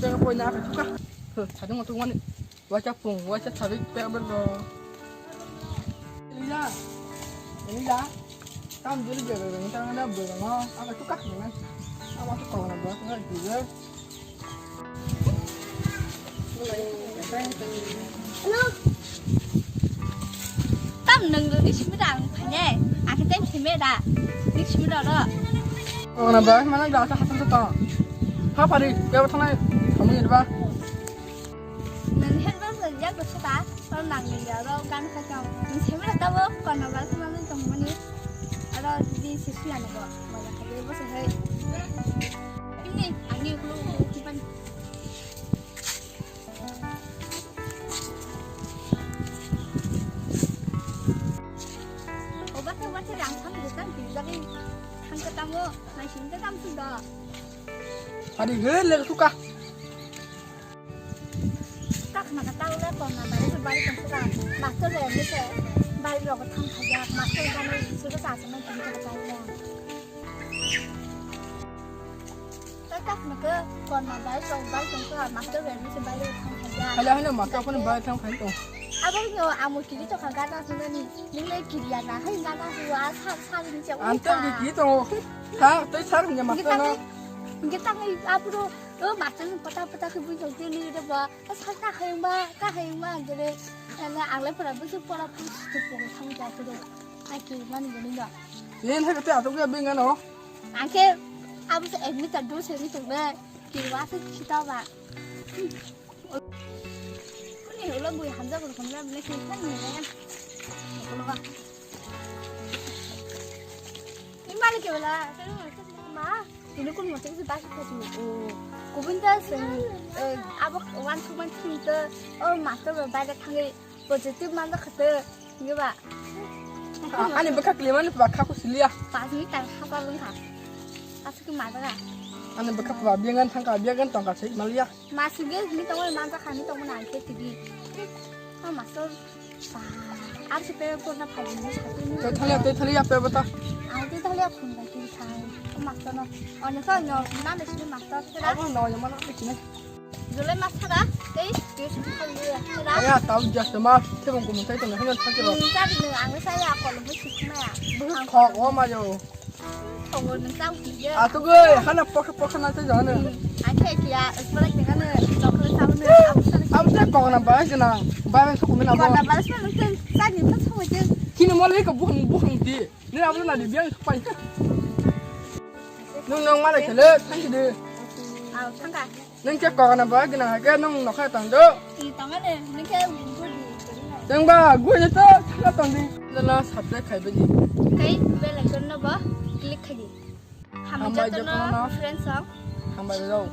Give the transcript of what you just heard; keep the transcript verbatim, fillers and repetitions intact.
Pega poi na ka chuka. Sadung tu wani. Wacha pung, wacha sabi pega berbo. Ila. Ila. Tam dulu bebe, ni tang na bebe no. Aka chuka ni man. Aka chuka na bebe, na bebe. Tam nang ni simi da ang phane. Ang tem simi da. Ni simi da ro. Ong na ba mana da sa hasan sa ta. Ha pari, ya thana. Kamu ni ba. Nang hen ba sa ya ko sa ta. Ro nang ni ya ro gan sa ka. Ni simi da ta bo ko na ba sa na tong mani. Aro di sisi ya na bo. Wala ka bo sa hai. Ini ani ko ko ban. Oba khe oba khe rang sam je tang kiri jagwi thang khe tamo nai sing khe tam su da. Hari he le suka. Tak na ka tau le kon na bari su bari kon suka. Master le ni se bari rok thang kha ya. Master ka no su ka sa sa no kiri ka ta ya. Tei tak nokhe korma bai tong bai tong kha master bai se bai thang kha. Hala hano master phone bai thang khai tong. Abo no amo kiri to kha gana sunani. Nile kiri ya na hai gana su a sa sa ni se. Anta di kiri to. Ha, tei sar ni master no. Ngi tang ngi tang ngi apro o master ni pata pata khe bui tong ni de ba. Sa ka hai ma ka hai ma de. Ana ang le pora bu su pora pu su pu thang ja pu do. Aki mani gani ga. Yen hai kete atok ya bengano. Angke abo se ek meter dose ni tong de. Kirwa se chita ba. Kuni ulo bui hamjak rok hamjak ne khe thang ne ya. Ulo ba. Ni malik ke bela, ma. Ini kun mati ke bas ke tu. Oh. Kubun ta se. Abo one two one three to. Oh, master ba ba da thangi. Positive man da khate. Ngi ba. Ani bwkha klimani ba kha kusiliya. Pas meter hapa bwkha. Asuk ma daga. Ani bwkha ba biangan thangka biangan tongka sei maliya. Masuk ge ni tongol man kha ni tongol na ke tigi. Ha masuk. Ar se pe ko na phai ni sa tu ni. Te thaliya te thaliya pe bata. Ang te thaliya phun ba ki thang. Masuk no. Ani ko no na le sini masuk. Abo no ya mana pe kine. Jole mas thaga, tei tei sini khali ya. Aya tau just mas thebong ko mutai tong hanya thake ro. Tadi nung ang saya kolom sukma ya. Khok o ma yo. Khok nung tau ki ya. Atu goi hana pokha pokha na te jane. Ang khai ki ya, pura ki hana chocolate tau ne. Am te kok na ba ke na. Ba ba sukma na ba. Kok na ba sukma nung te sa ni ta sukma je. Kini mo le ko buhang buhang di. Ni abo na di biang pai. Nung nung ma le khele thang ki de. Au thangka. Nung khe kokna ba gwnang hai khe nung nokha tong do. Tongane, nung khe gudi. Tengba gudi to thana tong di. Lala subscribe khai bini. Kai bell icon no ba click khai di. Hambai jotono friends song. Hambai rok.